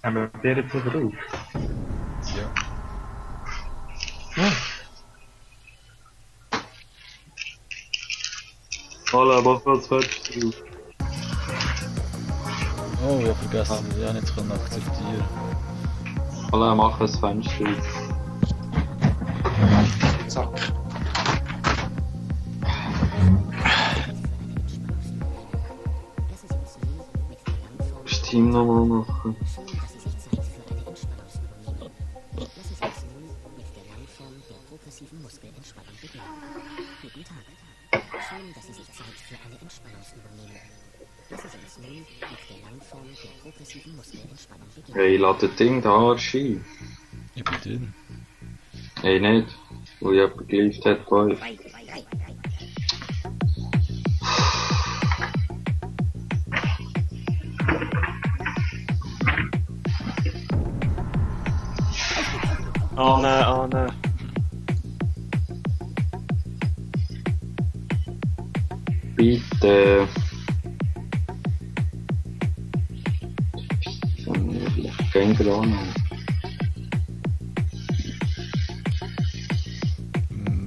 Haben wir die jetzt wieder auf? Ja. Alle, mach mal das Fenster auf. Oh, ich habe vergessen, dass ich auch nicht akzeptieren Alle, mach das Fenster auf. Zack. Das Team nochmal machen. Hey, lass das Ding da erscheinen. Ich bin drin. Hey, nicht. Wo jemand geliefert hat bei euch. Oh nein, oh nein. Bitte. Kein Gran.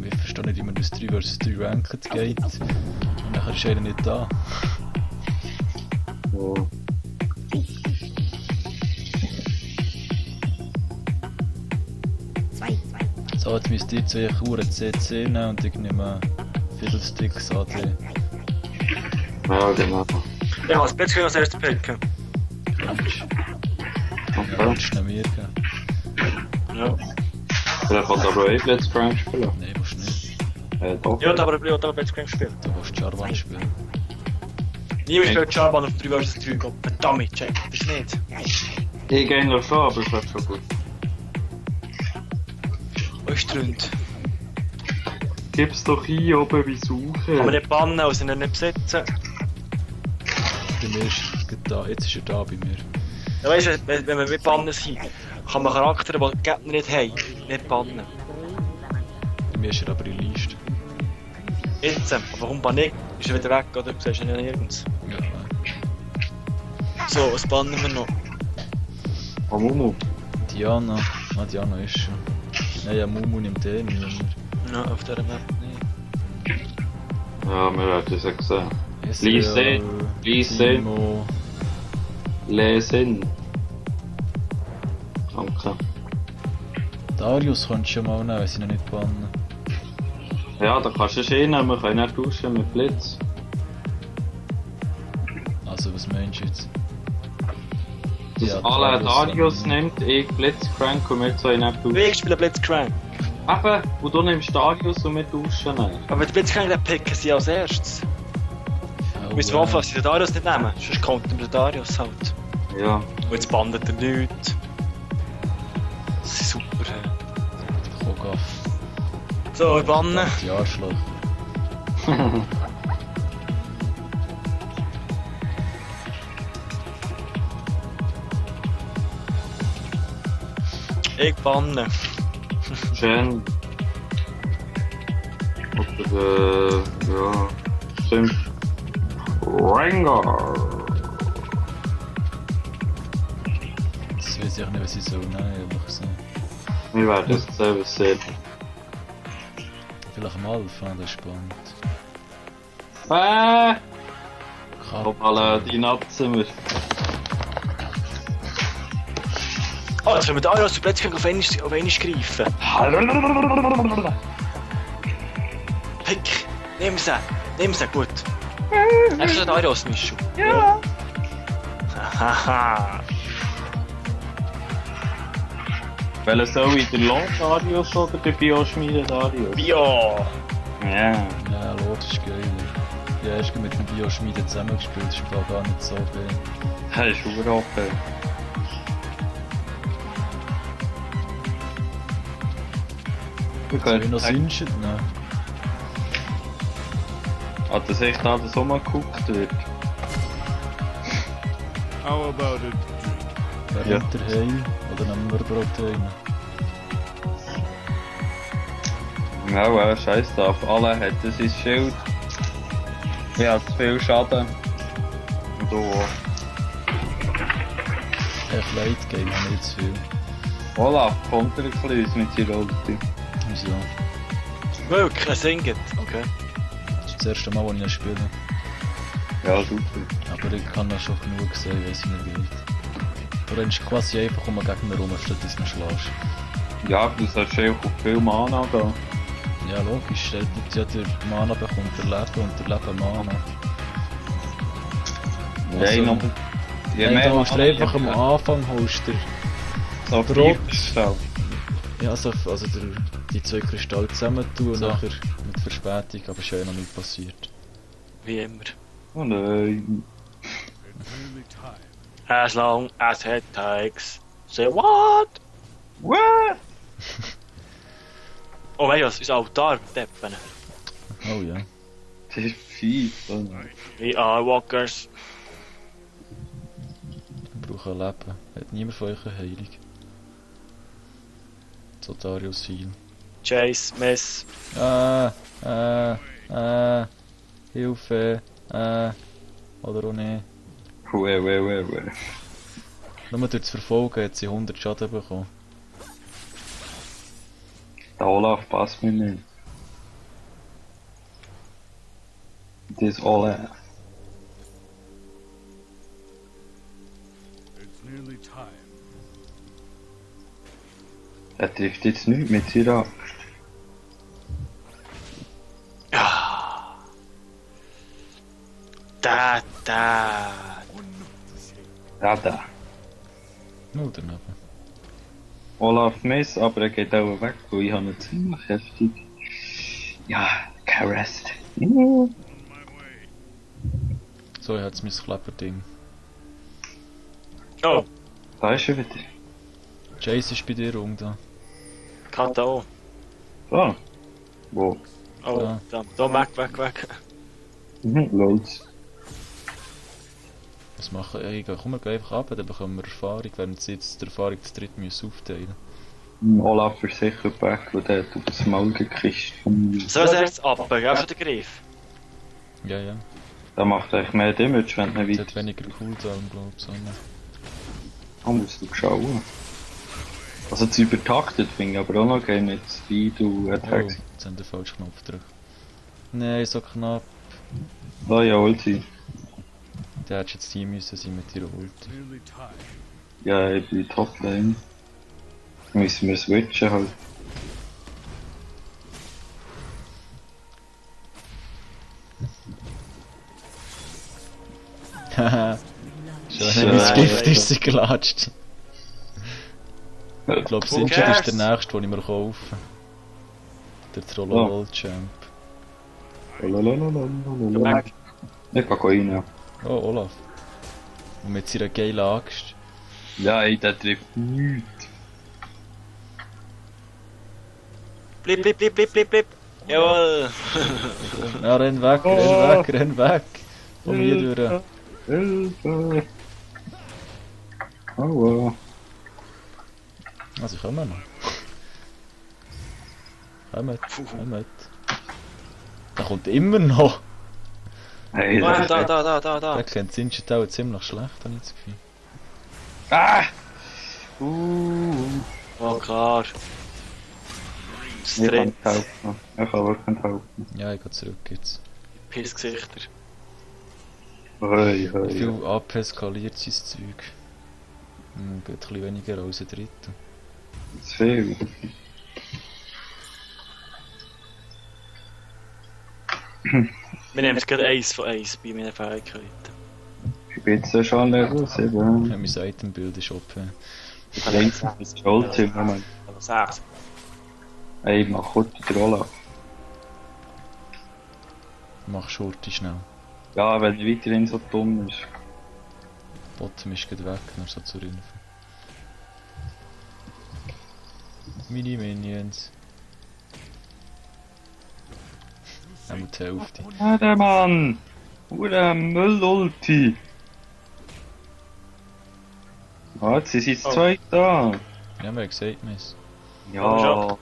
Ich verstehe nicht, wie man das 3 vs 3 Ranked geht. Und nachher ist einer nicht da. Ja. So, jetzt müsst ihr zwei Kuren CC nehmen und ich nehme Fiddlesticks AD. Ja, genau. Ja, das Bett als erstes picken. Quatsch. Ja, Okay. willst du mir geben? Ja. Vielleicht kann aber auch Let's Crank spielen. Nein, willst du nicht. Doch. Ja, aber ich habe Bett gespielt. Du willst Jarvan spielen. Niemand spielt Charban auf 3 vs 3. Gott, verdammt, check. Das ist nicht. Ich gehe noch schon, aber es wird schon gut. Wo ist Tründ? Gib's doch ein, oben wie Kann man suchen. nicht bannen, also ihn nicht besetzen. Bei mir ist er da, jetzt ist er da bei mir. Ja, weißt du, wenn wir mit bannen sind, kann man Charaktere, die die Gegner nicht haben, nicht bannen. Bei mir ist er aber in der Liste. Jetzt, aber warum bann ich? Ist er wieder weg, oder? Du siehst ihn ja nirgends. Ja, So, was bannen wir noch? Oh, Mumu. Diana. Ah, Diana ist schon. Nein, ja, Mumu nimmt den nicht mehr. Ja, auf dieser Map nicht. Ja, wir werden es ja gesehen. Israel, Lise. Lise. Timo. Lesen. Danke. Darius kannst du schon mal nehmen, wenn sie ihn nicht bannen. Ja, da kannst du es nehmen, wir können nicht tauschen mit Blitz. Also, was meinst du jetzt? Dass Ja, alle Darius nehmen. nimmt, ich Blitzcrank und wir zwei nicht tauschen. Ich spiele Blitzcrank. Eben, und du nimmst Darius und wir tauschen nicht. Aber die Blitzcrank den picken sie als erstes. Ja, Du musst hoffen, dass sie den Darius nicht nehmen. Sonst kommt der Darius halt. Ja. Und jetzt bandet er nichts. Das ist super. Hey. Kogaff. So, wir bannen. Die Arschloch. Ich banne. Schön. Oder, ja. Stimmt. Rengar. Das weiß ich nicht, was ich so nehmen, ehrlich gesagt. Wir werden es selber sehen. Vielleicht am Alpha, das ist spannend. Komm alle, die Natzen wir. Oh, jetzt können wir Darius zu Blitzcrank auf einmal greifen. Pick. Nimm sie, gut. Hast du den Darius, Mischu? Ja. Haha. Welcher soll ich, der Long Darius oder der Bioschmiede Darius? Bio. Ja. Ja, logisch geil. Ja, erst mit dem Bioschmiede zusammengespielt, das ist im Fall gar nicht so geil. Das ist okay. Wir Soll ich können noch Sinchen nehmen? Hat das echt alles so mal geguckt wird? How about it? Wer Ja. nimmt er heim? Oder nehmen wir Proteine? Ja, scheiß drauf. Alle hat sein Schild. Ich hab zu viel Schaden. Und du auch. Echt Late Game, habe nicht zu viel. Olaf, kommt er ein bisschen mit seiner Ulti. Wieso? Wirklich, er singt. Okay. Das ist das erste Mal, als ich ihn spiele. Ja, super. Aber ich kann noch schon genug sehen, weiss ich nicht wie. Du rennst quasi einfach um einen Gegner rum, statt dass du ihn schlägst. Ja, aber du sollst einfach viel Mana da. Ja, logisch, der tut ja der Mana bekommt der Leben und der Leben Mana. Nein, aber... Je Nein, da musst du Mana, einfach am Anfang holst du so Drops. Kristall. ja, also die zwei Kristalle zusammen tun und So. nachher mit Verspätung, aber ist ja noch nicht passiert. Wie immer. Oh nein. As long as it takes. Say what? What? Oh mein Gott, unser Altar deppen. Oh ja. Das ist fies. We are walkers. Wir brauchen ein Leben. Hat niemand von euch eine Heilung? Zotarius Heal. Chase, Miss. Hilfe, oder auch nicht. Ue. Nur durch das Verfolgen hat sie 100 Schaden bekommen. Der Olaf passt mir nicht. Das Olaf. It's nearly time. Er trifft jetzt nichts mit seiner Axt. Ja. Da. Da. Nur daneben. Olaf Miss, aber er geht auch weg, weil ich habe ihn ziemlich heftig. Ja, caressed. So, ich habe mein Klepperding. Oh, Da ist er wieder. Jace ist bei dir rum da. Kata auch. Da. Wo? Oh, Da. da weg. Loads. Was machen wir? Ja, komm, wir gehen einfach ab, dann bekommen wir Erfahrung, während sie jetzt die Erfahrung zu dritt müssen aufteilen. Olaf ist sicher back, weil der hat auf das Maul gekriegt von mir. So, jetzt ab, gell, für den Griff. Ja. Der macht eigentlich mehr Damage, wenn du Es nicht hat weit... weniger Cooldown, glaub ich. So. Ah, musst du schauen. Also das übertaktet finde ich aber auch noch geil mit Speed und Oh, Attacks. jetzt haben wir den falschen Knopf gedrückt. Nein, so knapp. Da ja, Ulti. Der hätte jetzt Team müssen sein mit ihrer Ulti. Nearly time. Ja, ich bin Toplane. Müssen wir switchen halt. Haha. Schon Scheiße. ins Gift ist sie gelatscht. Ich glaube, Who Sinjin ist cares? der nächste, den ich mir kaufe. Der Trollolol Champ. Lalalala. Ich kann rein. Oh, Olaf. Und mit seiner geilen Axt. Ja, ey, der trifft nichts. Blip. Jawohl. Ja, renn weg. Von mir durch. Hilfe! Aua. Also, ich komme noch. Kommt. Der kommt immer noch. Hey, Da. Der kennt Sinjin auch ziemlich schlecht, habe ich das Gefühl. Ah! Oh, klar. Ich kann Straight. nicht helfen. Ich kann wirklich nicht helfen. Ja, ich gehe zurück jetzt. Pissgesichter. Hey. Wie viel AP skaliert sein Zeug? Geht ein bisschen weniger als ein Drittel. Zu viel. Wir nehmen es gerade 1 von 1 bei meinen Fähigkeiten. Ich bin jetzt schon Level 7. Ja, mein Itembild ist OP. Ich denke, das ist Gold, Moment. Also 6. Ey, mach kurz die Rolle. Mach Shorty schnell. Ja, wenn er weiterhin so dumm ist. Bottom ist gerade weg, nur so zur Info. Mini-Minions. Einmal die Hälfte. Ah, der Mann! Hure Müll-Ulti! Ah, jetzt sind jetzt zwei da. Ja, wir haben gesagt, Miss. Ja.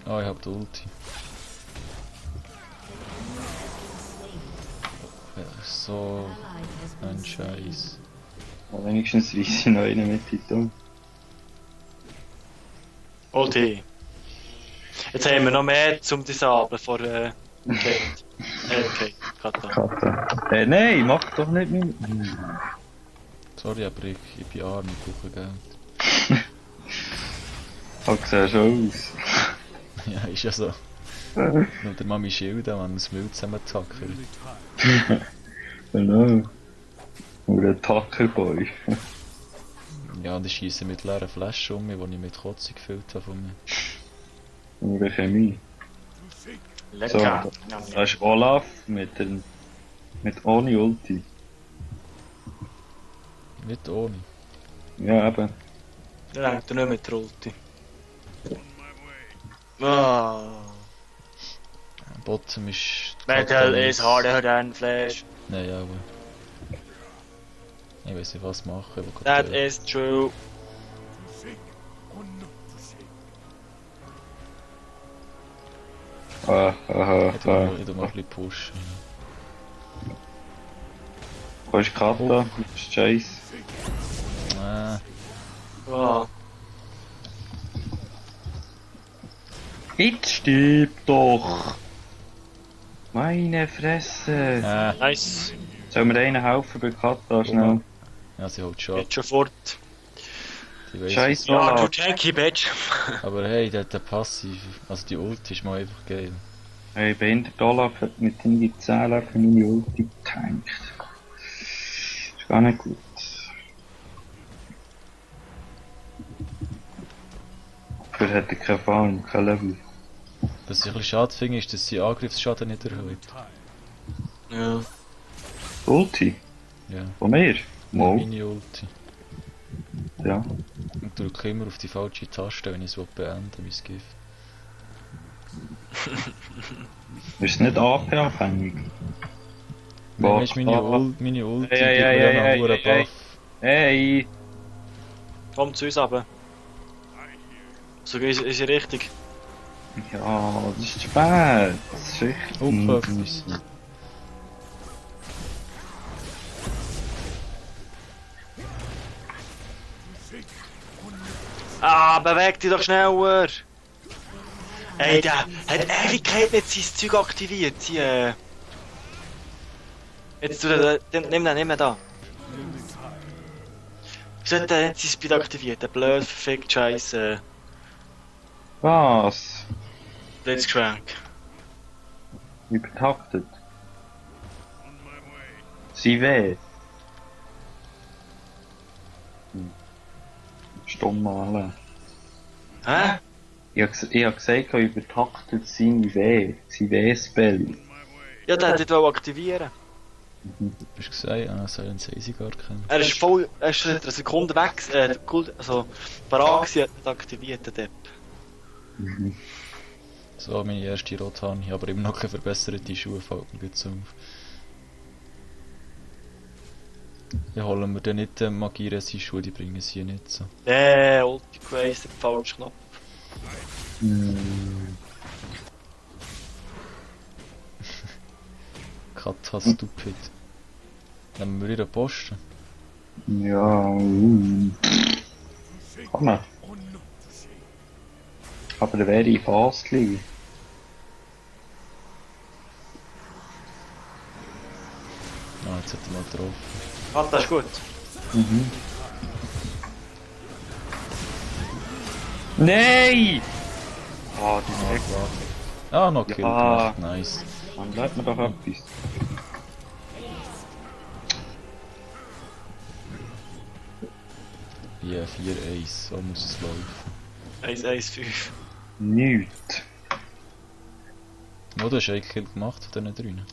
Ah, ich hab die Ulti. Ja, so ein Scheiß. Aber wenigstens weiss ich noch einen mit Titel. Ulti. Jetzt haben wir noch mehr zum Disablen vor Kate. Okay, Kata. Kata. Nein, mach doch nicht mit. Sorry, aber ich bin arm, ich brauche Geld. Du siehst schon aus. Ja, ist ja so. Nur der Mami schilden, man das Müll zusammenzackern. Genau. Oder ein Tackerboy. Ja, und ich schiesse mit leeren Flaschen um mich, die ich mit Kotze gefüllt habe von mir. Oder Chemie. So, Lecker. da ist Olaf mit ohne Ulti. Nicht ohne. Ja, eben. Der rennt nicht mit der Ulti. Ah. Bottom ist... Metal is harder than flesh. Nein, aber... Ich weiß nicht was machen, aber That is true. Aha, Ich tu mal ein bisschen pushen. Wo ist Kata? Das ist Chase. Ah. Jetzt stirb doch! Meine Fresse! Nice. Sollen wir einen helfen bei Kata schnell? Ja, sie holt schon ab. Geht schon fort. Sie weiss, Scheiß Ja, du Olaf! tanky bitch. aber hey, der Passiv, also die Ulti ist mal einfach geil. Hey, behindert Olaf hat mit irgendwie 10 Leben meine Ulti getankt. Ist gar nicht gut. Dafür hat er keine Farm, kein Level. Was ich ein bisschen schade finde, ist, dass sie Angriffsschaden nicht erhöht. Ja. Ulti? Ja, Von mir? Mo? meine Ulti. Ja. Und drücke immer auf die falsche Taste, wenn ich es beenden will, mein Gift. Ist nicht AP-abhängig? Nein, weißt du, meine Ulti gibt Hey, mir hey, ja hey, noch hey, einen hey. Buff. Hey! Komm zu uns runter. So ist sie richtig. Ja, das ist spät. Das ist richtig. Hopp, etwas. Ah, beweg dich doch schneller! Ey, der hat Ewigkeit nicht sein Zeug aktiviert. Jetzt nimm den da. Wieso hat der nicht sein Speed aktiviert? Der blöd, verfickt Scheiße. Was? Blitzcrank. Übertaktet. Sie weh. Stumm alle. Hä? Ich hab gesagt, übertaktet seine Weh. Sein Weh-Spell. Ja, der hat nicht aktivieren. Hast du gesagt? Ah, sollen sie gar kennen. Er ist voll, er ist seit einer Sekunde weg, also parat gewesen, hat nicht aktiviert, der Depp. So, meine erste Rot habe ich, aber immer noch keine verbesserte Schuhe, fällt mir gut so auf. Ja, holen wir dann nicht den Magie-Resi-Schuhe, die bringen sie hier nicht so. Ulti Quace, der falsche Knopf. Kata stupid. Nehmen wir wieder Posten. Ja, Kann man. Aber der wäre fast liegen. Ah, jetzt hat er mal getroffen. Ah, das ist gut. Nein! Ah, die Ah, Dreck. warte. Ah, noch Kill Ja. gemacht, nice. Dann bleibt mir doch etwas. Ja, 4 Ace, so muss es laufen. 1-1-5. Nichts. Oh, du hast einen Kill gemacht von diesen drinnen.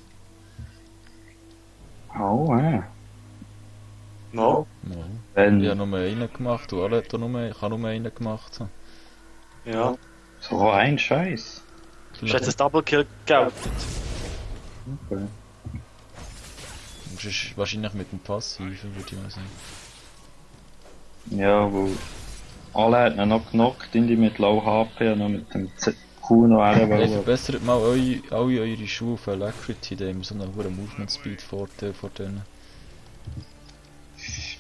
Oh, No? Mal. Wenn Ich habe nur einen gemacht, du alle hat nur einen gemacht. Ja. so ein Scheiß. Ist jetzt ein Double Kill geoutet? Okay. Das ist wahrscheinlich mit dem Passiven, würde ich mal sagen. Ja, wo alle hat ihn noch genockt, in die mit Low HP und noch mit dem Kuh noch Hey, wollen. verbessert mal alle eure Schuhe auf Alacrity, da haben wir so einen hohen Movement Speed vor denen.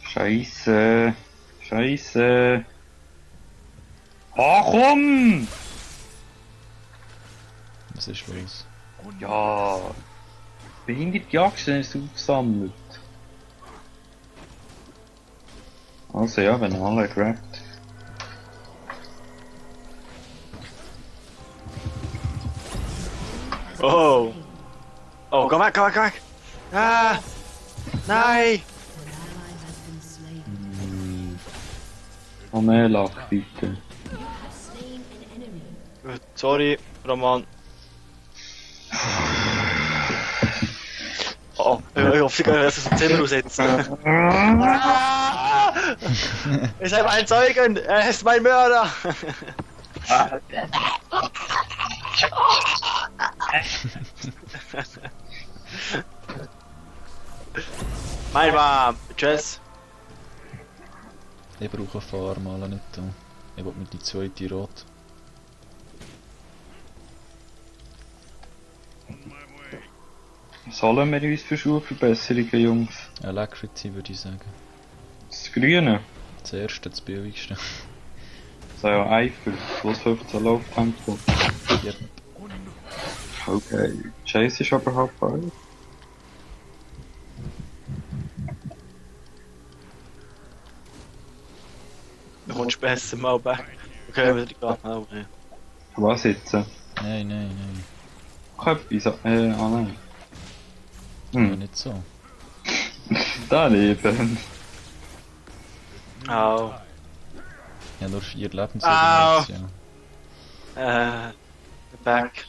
Scheiße. Scheiße. Ah, komm! Was ist los? Ja. Behindert Jagd, dann ist es aufgesammelt. Also ja, wenn alle grabt. Oh! Oh, komm weg, komm weg, komm weg! Ah! Nein! Noch mehr Lack, bitte. Gut, sorry, Roman. Oh, ich hoffe, ich kann das aus dem Zimmer aussetzen. Ich habe einen Zeugen! Er ist mein Mörder! Mein Warm! Tschüss! Ich brauche Farm, alle nicht da. Ich will mit die zweite Rot. Sollen wir uns für Schuhverbesserungen, Jungs? Alacrity würde ich sagen. Das Grüne? Das erste, das billigste. So ja Eifer, plus 15 Lauftempo. Yep. Okay, Chase ist aber halb bei. Du kommst besser mal back. Okay, wieder gehen. Oh, okay. Was jetzt? Nein. Ich hab etwas, nein. Ja, nicht so. Daneben. Au. Ja, nur 4 Leben Au. ja. Back.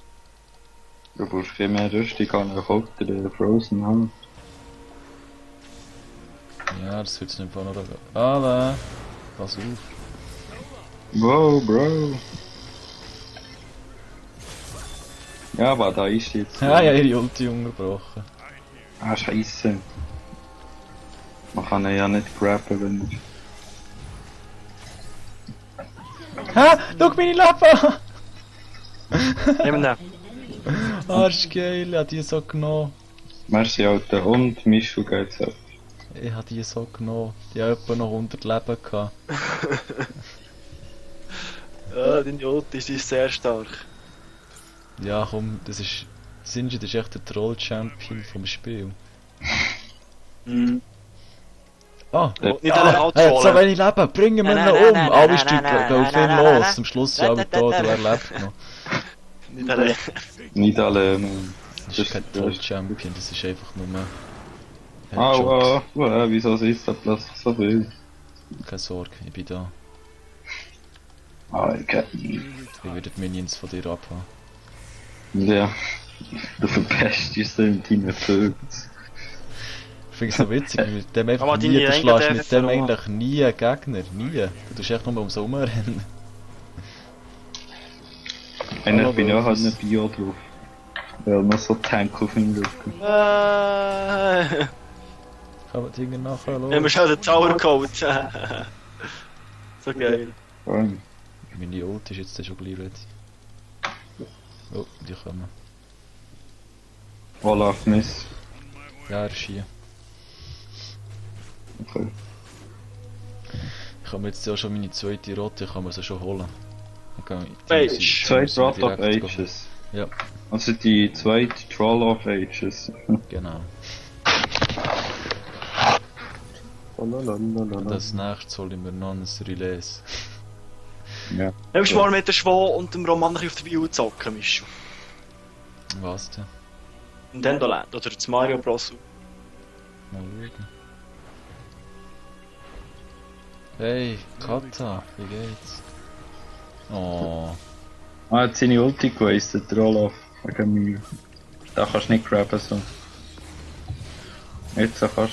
Du brauchst viel mehr Rüstung an der Kopter, der Frozen Hand. Ja, das wird's nicht von oder. Alle! Pass auf. Wow, Bro. Ja, aber da ist jetzt. Ja, ihre Ulti unterbrochen. Ah, Scheiße. Man kann ihn ja nicht grabben, wenn Hä? Schau meine Leben! Nimm den. Arschgeil, ich hab die so genommen. Merci, Alter. Und Mischung geht's ab. Ich hab die so genommen. Die haben etwa noch 100 Leben gehabt. Ja, deine Ulti ist sehr stark. Ja komm, das ist... Sinjin ist echt der Troll-Champion vom Spiel. Mhm. Ah! Nicht alle Er hat so Outtrollen. wenig Leben, bringen wir ihn Nein, um! nein, Alle nein, Stücke nein, gehen nein, viel nein, los, nein. am Schluss sind alle tot, wer lebt noch. Nicht alle. Nicht alle. Das ist kein Troll-Champion, das ist einfach nur mehr... Aua, wieso ist da plötzlich so viel? Keine Sorge, ich bin da. Okay. Ich werde die Minions von dir abhaben. Ja. Du verpestest es mit deinen Vögeln. Ich finde es so witzig, wie mit dem einfach Aber deine nie, du Ränge schlägst dürfen mit dem verloren. eigentlich nie einen Gegner, nie. Du tust echt nur ums Rumrennen. Einer bin ich auch halt Wolfes. ein Bio drauf. Weil man so Tank auf dem Rücken. Kann man Dinge nachher Wir haben los? schon den Zaubercode. So geil. Meine Ult ist jetzt schon gleich ready. Oh, die kommen. Olaf Miss. Ja, er ist hier. Okay. Ich habe jetzt ja schon meine zweite Rote, kann man sie schon holen. Dann kann Page. die Zwei müssen wir Drought of direkt gehen. Ages. Ja, Also die zweite Troll of Ages. genau. Das nächste hole ich mir noch ein Release. Ja. Nimmst du mal mit der Schwo und dem Roman auf der Wii U zocken, Mischung. Was denn? Nintendo Land oder das Mario Bros. Mal schauen. Hey, Kata, wie geht's? Oh, Ah, hat seine Ulti gewastet, der Olaf. Wegen mir. Da kannst du nicht grabben so. Jetzt kannst du.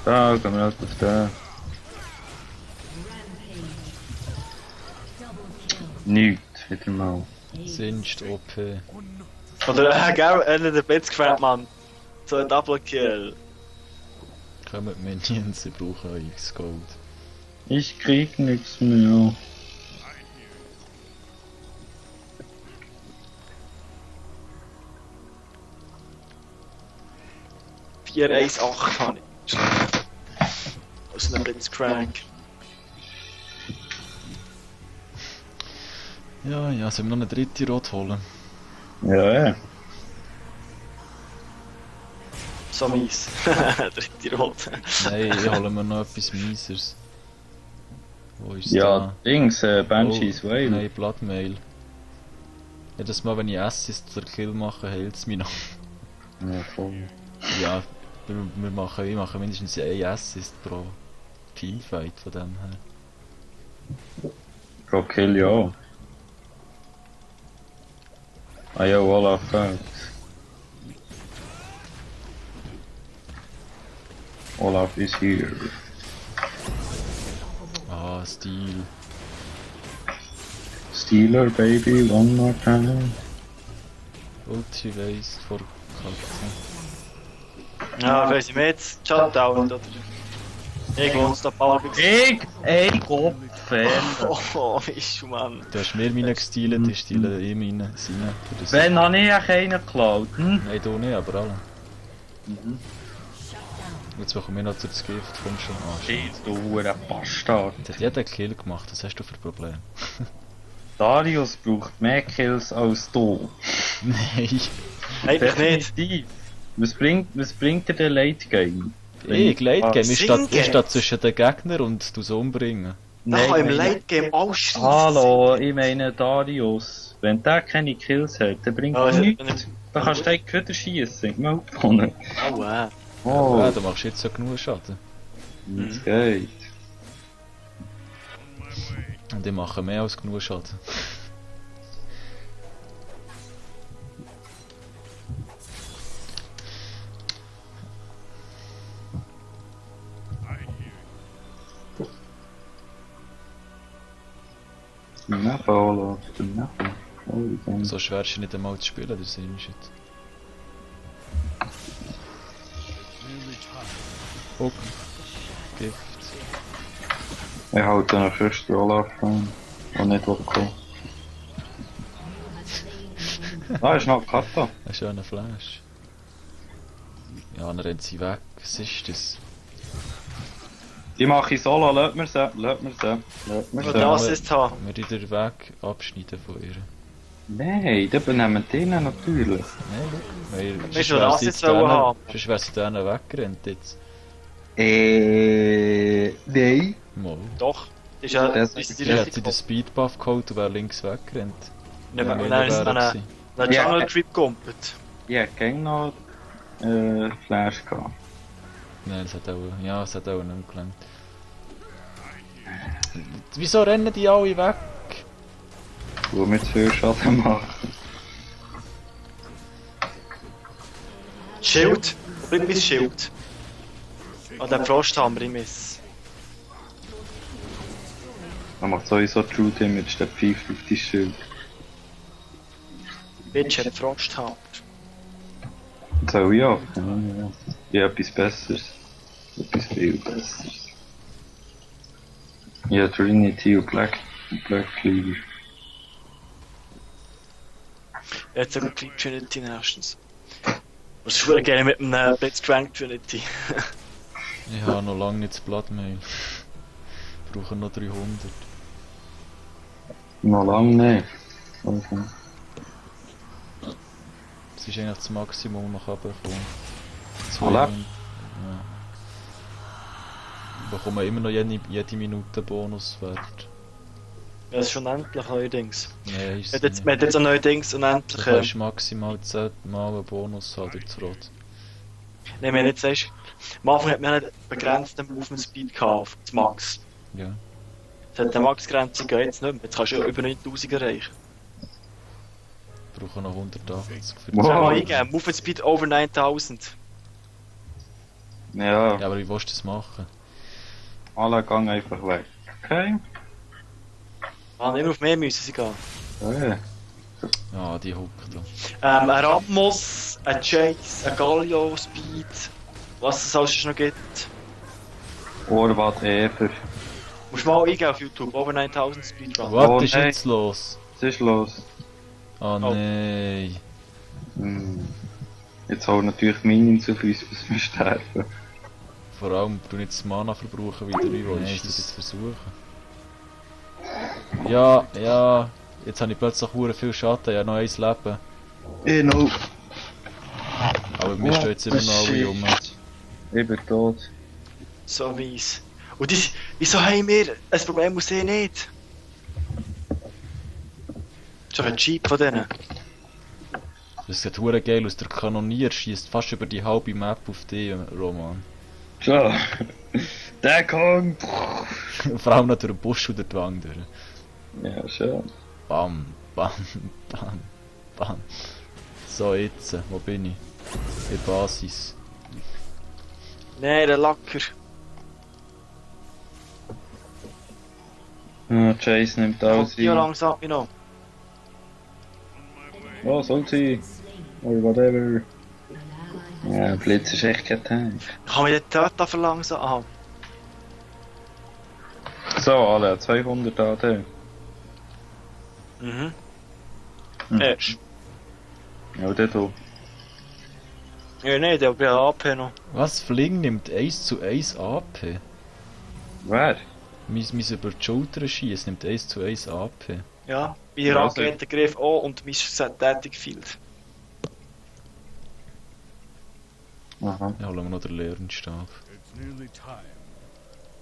Da, gehen wir halt auf den. Nichts, wieder mal. Singed OP. Oder gell, der Betz gefällt, Mann. So ein Double Kill. Kommt Minions, sie brauchen X Gold. Ich krieg nichts mehr. Vier 1,8 habe ich. Aus einem Blitzcrank. Ja, ja, sollen wir noch eine dritte Rot holen? Ja, ja. So mies. Dritte Rot. Nein, ich hole mir noch etwas Mieseres. Wo ist Ja, da? Dings, Banshee's Oh, Whale. nein, Bloodmail. Jedes Mal, wenn ich Assist oder Kill mache, heilt es mich noch. Ja, voll. Ja, wir machen mindestens einen Assist pro Teamfight von dem her. Pro Kill, ja. Ah ja, Olaf Fox. Olaf is here. Ah, Stil. Stealer, baby, one more time. Ulti weiss vor Katze. Ja, weiss ich mir jetzt Shutdown oder? Irgendwo uns da Power Ey, Gott, Fan. Oh, ist du Mann. Du hast mir meine gestealt, ich stehle ihm seine. Wenn habe ich keinen geklaut, hm? Nein, du nicht, aber alle. Jetzt bekommen wir noch das Gift, komm schon an. Shit, du hure Bastard. Das hat jeder Kill gemacht, was hast du für Probleme? Darius braucht mehr Kills als du. Nein. Eigentlich nicht. Definitiv. Was bringt dir der Late Game? Ich Late Game, ich Singen. statt zwischen den Gegnern und du so umbringen. Da kann im Late Game ausschließen. Hallo, ich meine Darius. Wenn der keine Kills hat, dann bringt er nichts. Dann kannst du direkt wieder schiessen. Ich mal gewonnen. Oh, Oh, Ja, du machst jetzt so genug Schaden. das geht. Und ich mache mehr als genug Schaden. Neffen, Olaf, der Neffen. Oh, dann. So schwer ist es nicht einmal zu spielen, der Sim-Shit. Hook. Gift. Ich halte noch fest Olaf an, der nicht kommen. Ah, ist noch Kata. Ein schöner Flash. Ja, dann rennt sie weg. Was ist das? Die mache ich solo, lass mir sie, lass mir sie, lass mir Und sie. das ist ha. Wir den Weg abschneiden von ihr. Nein, die benehmen die natürlich. Nein, schau. Weil Wir sonst schon wär das sie jetzt denen- wollen haben. sonst wär sie denen weggerannt jetzt. Nein. Mal. Doch. Ist ja, Das ist ist die Sie hat sie richtige den Speedbuff geholt und wäre links weggerannt. Nicht Wär mehr. mir Nein, lieber ist eine gewesen. Jungle Creep gumpet. Ich hätte gerne noch Flash gehabt. Nein, es hat auch nicht mehr gelangt. Wieso rennen die alle weg? Wo wir zu viel Schaden machen. Schild. Wo bleibt mein Schild? Oh, der Frosthammer im Miss. Man macht sowieso True Damage, der pfeift auf die Schild. Bitch hat Frosthammer. So, ja. Ja, ja, etwas Besseres. Etwas viel Besseres. Ja, Trinity und Black Cleaver. Jetzt sogar Creep Trinity nächstens. Was würde gerne mit einem Blitzcrank Trinity. Ich habe noch lange nicht das Bloodmail. Brauche noch 300. Noch lange nicht. Okay. Das ist eigentlich das Maximum noch abbekommen. Alle? Ja. Ich bekomme immer noch jede Minute Bonuswert. Ja, das ist schon endlich neuerdings. Nein, ist Wir es haben jetzt, nicht. wir haben jetzt ein neuerdings und Du endlich. kannst maximal 10 Mal einen Bonus haben durch das Rot. Nein, wir haben jetzt erst. Am Anfang hat man einen begrenzten Movement Speed gehabt, auf das Max. Ja. Das hat eine Max-Grenze gegeben, jetzt nicht mehr. Jetzt kannst du ja über 9000 erreichen. Ich brauche noch 180 für Wow. Das kann man Oh. eingeben. Movement Speed over 9000. Ja, Ja, aber wie willst du das machen? alle gehen einfach weg. Okay. Ah, immer auf mehr müssen sie gehen. Okay. Ja, die Hook da. Ein Ramos, ein Chase, ein Galio Speed. Was es alles noch gibt. Orvat Ever. Musst du mal eingeben auf YouTube, over 9000 Speedrun. Was Oh, ist nein. jetzt los? Was ist los? Oh nein. Hm. Jetzt holen natürlich Minions auf uns, bis wir sterben. Vor allem, du nicht das Mana verbrauchen wieder, wie willst du das jetzt versuchen? Ja. Jetzt habe ich plötzlich hure viel Schatten, ja noch eins Leben. No. Aber wir stehen jetzt immer noch alle rum. Ich bin tot. So mies. Und wieso haben wir ein Problem muss ich nicht? Das ist doch ein Jeep von denen. Das sieht hure geil aus, der Kanonier schießt fast über die halbe Map auf dich, Roman. So. Der kommt! Vor allem noch durch den Busch oder die Wand durch. Ja, schön. Bam, bam, bam, bam. So, jetzt, wo bin ich? In der Basis. Nein, der Lacker. Ja, Chase nimmt alles Kommt ja rein. langsam noch. Oh, soll sie? Oder whatever. Ja, Blitz ist echt kein Tank. Kann man den Töter verlangsamen? So, alle, 200 AD. Mhm. Hm. Ja, der du. Ja, nein, der bei AP noch. Was? Fling nimmt 1 zu 1 AP? Wer? Mein über die Schulter schießt nimmt 1 zu 1 AP. Ja, bei Ja, Raketengriff auch und mein tätig fehlt. Aha. Ja, holen wir noch den Lehrenstab. Habe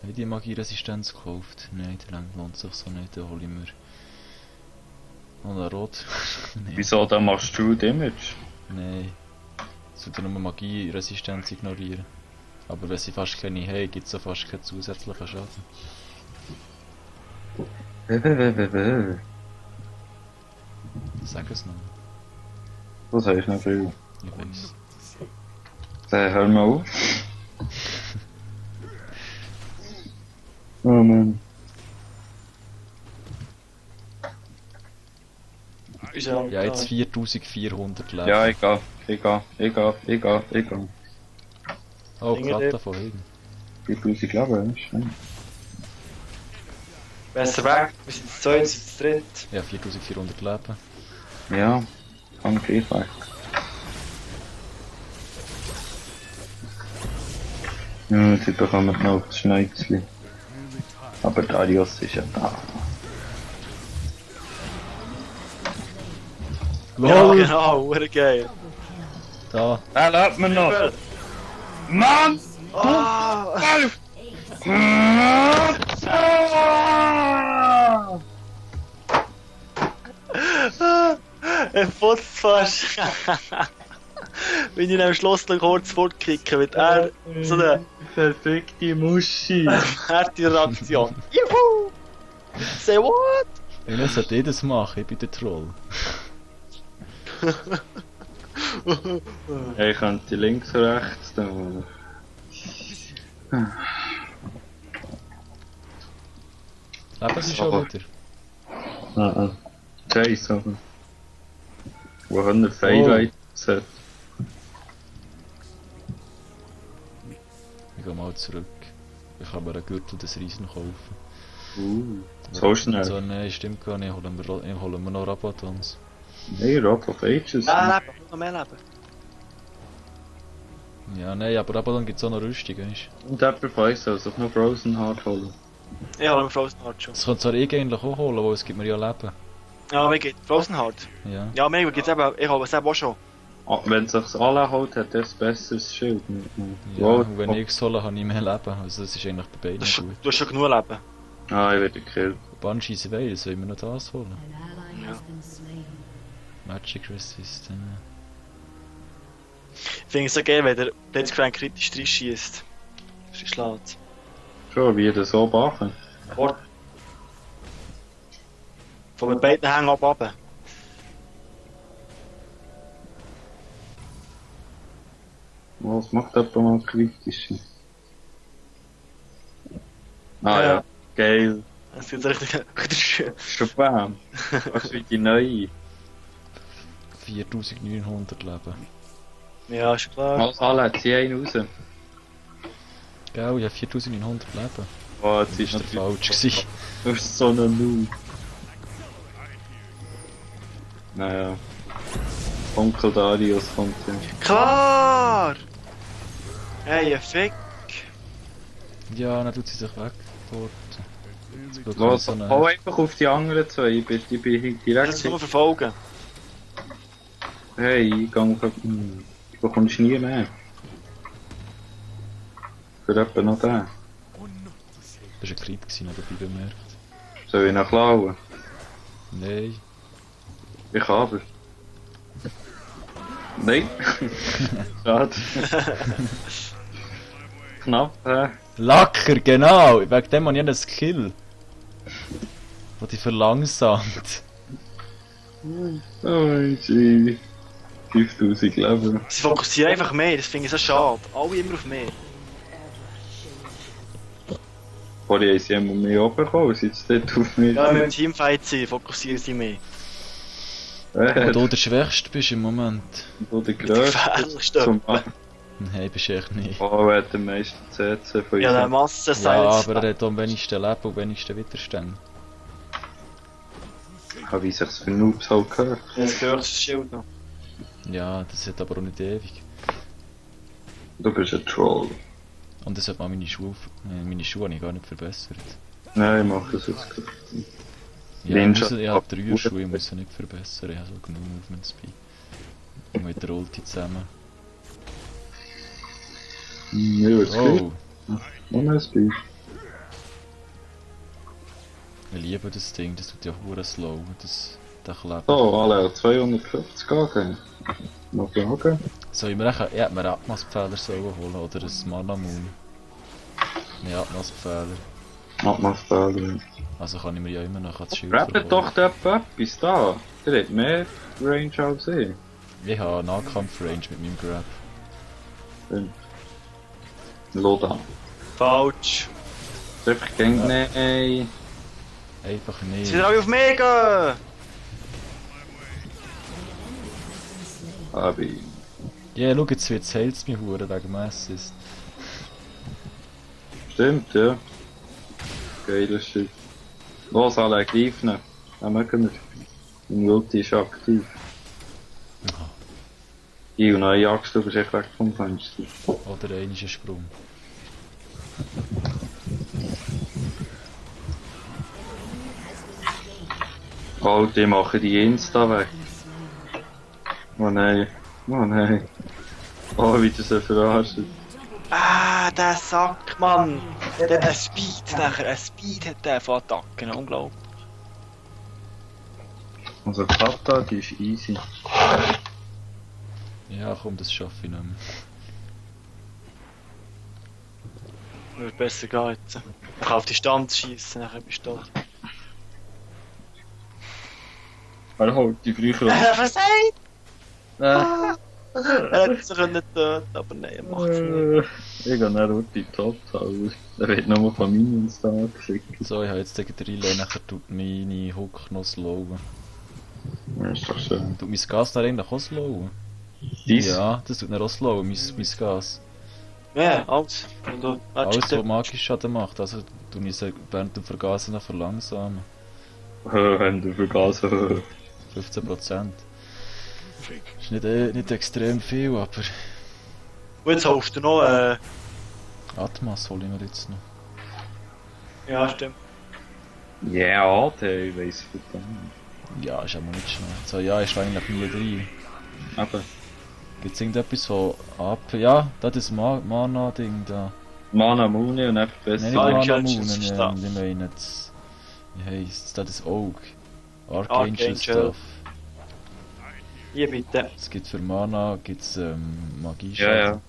ich die Magieresistenz gekauft? Nein, der lohnt sich so nicht, den hole ich mir. Und ein Rot. Nein. Wieso, da machst du Damage? Nein. Sollte nur Magieresistenz ignorieren. Aber wenn sie fast keine haben, gibt es auch fast keinen zusätzlichen Schaden. Sag es noch. Das heißt noch viel. Ich weiss. Dann hör mal auf. Oh Mann. Ist ja, Ja, jetzt 4400 Leben. Ja, ich gehe. Oh, Dinge Kata dort. von hinten. 4000 Leben, ist schön. besser weg, wir sind zu zweit, wir sind zu dritt. Ja, 4400 Leben. Ja, kann gleich weg. Ja, sie bekommen noch das Schnäuzchen. Aber Darius ist ja da. Ja, LOL! genau, hure geil. Da. Er lebt mir noch! Mann! Ah, er fotzt fast. Wenn ich ihn am Schloss noch kurz fortkicke, wird er so eine Perfekte Muschi! harte Reaktion. Juhu! Say what? Ich sollte das machen, ich bin der Troll. Ich könnte links und rechts da. Leben sie schon wieder? Chase, aber. Wo haben wir Feiheit gesetzt? Ich gehe mal zurück. Ich kann mir einen Gürtel des Riesen kaufen. So schnell. So, nein, stimmt gar nicht. Ich hole mir noch Rabatons. Hey, Rock of Ages. Ja, Leben, noch mehr Leben. Ja, nein, aber Rabaton gibt es auch noch Rüstung, weißt du? Und jemand von euch soll sich noch Frozen Heart holen. Ich habe einen Frozen Heart schon. Das könnte zwar ich eigentlich auch holen, weil es gibt mir ja Leben. Ja, mir geht Frozen Heart. Ja. Ja, mir geht's eben, ich habe es eben auch schon. Ah, wenn sich's alle holt, hat er ein besseres Schild. Ja, und wenn ich es hole, habe ich mehr Leben. Also das ist eigentlich bei beiden gut. Du hast schon genug Leben. Ah, ich werde gekillt. Banshee Veil, sollen wir noch das holen? An ally has been slain. Magic Resistant. Ich finde es so geil, wenn der Blitzcrank kritisch reinschießt. Schlägt. Schon, wie das so machen. Von den beiden Hängen ab runter. Was macht jemand mal kritisch? Ah Ja. ja, geil. Das ist richtig schön. Schon bam. Was für die neue. 4900 Leben. Ja, ist klar. Alles alle, zieh einen raus. Gell, ich habe 4900 Leben. Oh, jetzt ist Nicht der falsch gewesen. Du bist so ein Noob. Naja. Onkel Darius kommt ja. Klar! Hey, ein Fick! Ja, dann tut sie sich weg dort. Jetzt bekommt Los, so eine- hau einfach auf die anderen zwei, ich bin direkt... Das nur verfolgen. Hey, ich geh auf... Du bekommst nie mehr. Für etwa noch den. Das war ein Creep, gewesen, dabei bemerkt. Soll ich noch klauen? Nein. Ich aber. Nein. Schade. Knapp, hä? Lacker, genau! Wegen dem habe ich einen Skill. Der dich verlangsamt. Oh, gee. 5000 Leben. Sie fokussieren einfach mehr, das finde ich so schade. Alle immer auf mehr. Vorher haben sie immer mehr abgekommen, jetzt dort auf mich. Ja, wenn wir im Teamfight sind, fokussieren sie mehr. Wo du der Schwächste bist im Moment. Wo der Der Größte gefährlichste. zum Nein, bist du echt nicht. Oh, er hat den meisten CC von Ja, der uns. Masse Ja, aber er hat am wenigsten Leben und am wenigsten Widerstand. Wie sich's für Noobs halt gehört. Das höchste Schild noch. Ja, das hat aber auch nicht ewig. Du bist ein Troll. Und das hat mal meine Schuhe habe ich gar nicht verbessert. Nein, ich mach das jetzt gut. Ja, Ninja. ich habe 3 Schuhe, ich muss sie nicht verbessern, ich habe so genug Movement Speed. Und mit der Ulti zusammen. Ja, ist gut. Oh, Und ein Speed. ich liebe das Ding, das tut ja hure slow, der Kleber. So, alle 250 gegeben. Noch Fragen? Soll ich mir echt, ich hätte mir Atmos-Pfähler sollen holen oder ein Mana-Moon? Nein, Atmos-Pfähler. Atmosphäre. Also kann ich mir ja immer noch das Schild Rappt doch der etwas da. Der hat mehr Range als ich. Ich habe Nahkampf-Range mit meinem Grab. Loda. Falsch. Ist einfach gegen nein. Einfach Sie nicht. sind alle auf mich gehen! Abi. Ja, schau, jetzt wird's heilt's mich hure wegen dem Assist. Stimmt, ja. Geiler Shit. Los, alle greifen. Ja, mögen wir. Mein Ulti ist aktiv. Aha. Ich und neue Axt, du bist echt weg vom Fenster. Oder ein Sprung. Oh, die machen die Insta weg. Oh nein. Oh nein. Oh, wie das so verarscht. Ah, der Sack, Mann! Der hat einen Speed nachher, einen Speed hat der von Attacken, unglaublich. Also Kata, die ist easy. Ja, komm, das schaffe ich nicht mehr. Würde besser gehen jetzt. Ich kann auf die Stand schießen, nachher bist du tot. Er holt die früher. Versagt! Er hätte sich können töten, aber nein, er macht es nicht. Ich gehe dann durch die Top, aber er wird nochmal von Minions da geschickt. So, ich habe jetzt gegen 3 Lane, nachher tut meine Hook noch slowen. Ja, ist doch schön. Tut mein Gas dann eigentlich auch slowen? Dies? Ja, das tut dann auch slowen, mein Gas. Ja, alles. Und du, Alles, was magisch Schaden macht, also tue ich während dem Vergasen noch verlangsamen. Wenn du vergasen. 15%. Ist nicht extrem viel, aber Und jetzt holst du noch, Atmas hole ich mir jetzt noch. ja, stimmt. Ja, der ich weiss verdammt. Ja, ist aber nicht schnell. So, ja, ich stehe eigentlich nie drin. Aber Gibt's irgendetwas von ab? Ja, das ist Mana-Ding da. Mana Muni und einfach besser. Nein, nicht Archangel Mana-Moonen, Stuff. ich meine jetzt... Wie heisst's? Das ist Oak. Archangel Archangel. Stuff. Hier bitte. Es gibt für Mana, gibt's Magie. Ja, ja.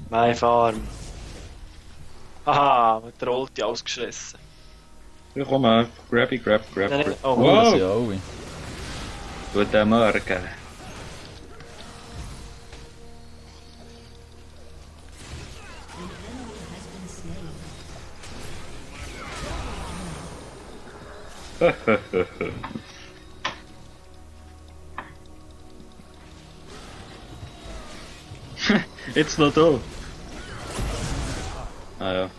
Mein Farm. Haha, mit der Ulti ausgeschissen. Ich komme, grabby, grab. Nein, oh, Oh, das Wow! sind alle. Guten Morgen. Jetzt noch da. Ah ja.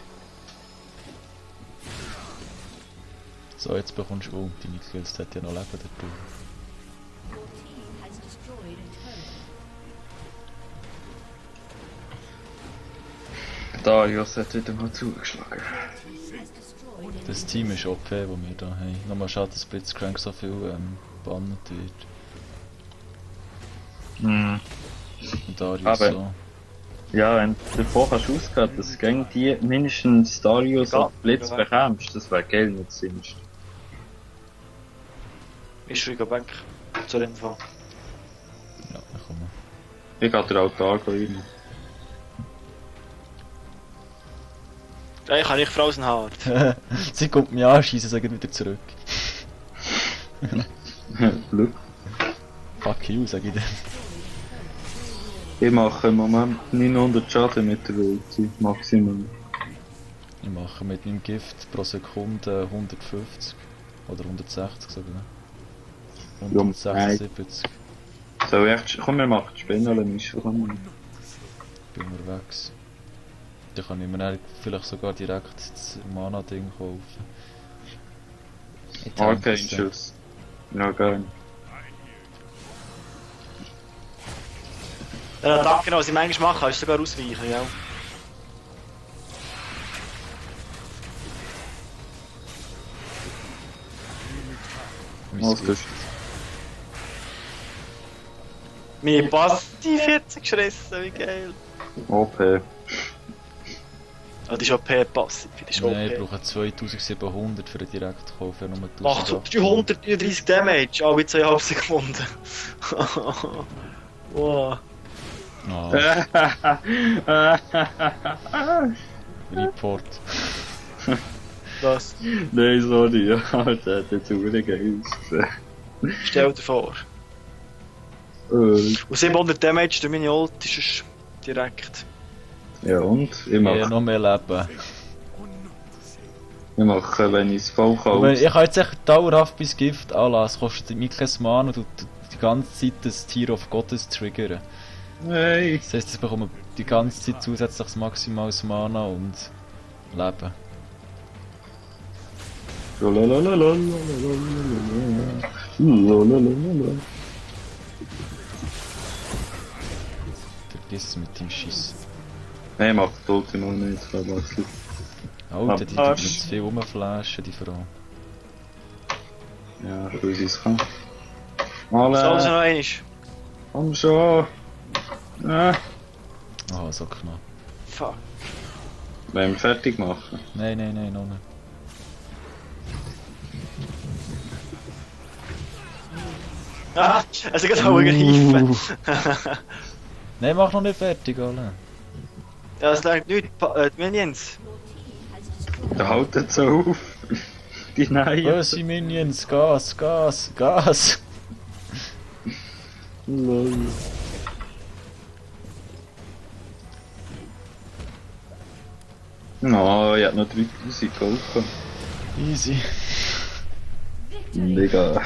So, jetzt bekommst du... Oh, deine Kills hat ja noch Leben dazu. Your team has destroyed a turret. Darius hat wieder mal zugeschlagen. Has destroyed a Das Team ist OP, das wir da haben. Nochmal schade, dass Blitzcrank so viel bannet wird. Hm. Und Darius Aber- so. Ja, wenn du davor kannst ausgehen, dass du gegen die mindestens Darius Ja, und Blitz ja. bekommst, das wäre geil nicht sinnst. Ist Rigo Bank zur Info. Ja, dann kommen Ich gehe den Altar rein. Ja, ich kann nicht Frausenhart. wir. Sie kommt mich anschießen, sagen wieder zurück. Glück. Fuck you, sag ich dann. Ich mache im Moment 900 Schaden mit der Ulti, Maximum. Ich mache mit meinem Gift pro Sekunde 150. Oder 160 sogar. Ja, 176. So, echt, komm, wir machen die Spinnenmische, komm. Bin unterwegs. Dann kann ich mir dann vielleicht sogar direkt das Mana-Ding kaufen. Ich denke, Arcane es- Schuss. Ja, geil. Ja, danke, was ich manchmal mache, ist sogar ausweichen, ja. Mein Was Gift. tust Meine Passiv hat sie geschrissen, wie geil. du? OP. Ah, die ist OP passiv, die ist Nein, ich OP. brauche 2700 für den Direktkauf, ja nur die Ach, du 133 Damage, alle 2,5 Sekunden. Wow. Ah, Report. Was? Nein, sorry, ja, das hat jetzt auch geil ausgesehen. Stell dir vor. Und 700 Damage durch meine Ult ist es direkt. Ja, und? Ich Ja, mache, noch mehr Leben. wenn ich es voll kann. Aber ich kann jetzt echt dauerhaft bis Gift anlassen, es kostet mir kein Mana und du die ganze Zeit das Tier of Gottes triggern. Nein! Das heisst, ich bekomme die ganze Zeit zusätzliches maximales Mana und Leben. Vergiss es mit dem Schiss. Nein, macht die Ulti noch nicht, Verwechsel. Alter, die tut Arsch. mir zu viel rumflashen, die Frau. Ja, weil sie es kann. So, also Alle, noch einmal. komm schon! Ah, so knapp. Fuck. Wollen wir fertig machen? Nein, nein, nein, noch nicht. Ah, also geht auch greifen. Nein, mach noch nicht fertig, alle. Ja, es lernt nichts. Minions. Da haltet so auf! Die Neue! Böse Minions, Gas, Gas, Gas! Lol. No, ich hab noch 3000 Gold gehabt. Easy. Mega.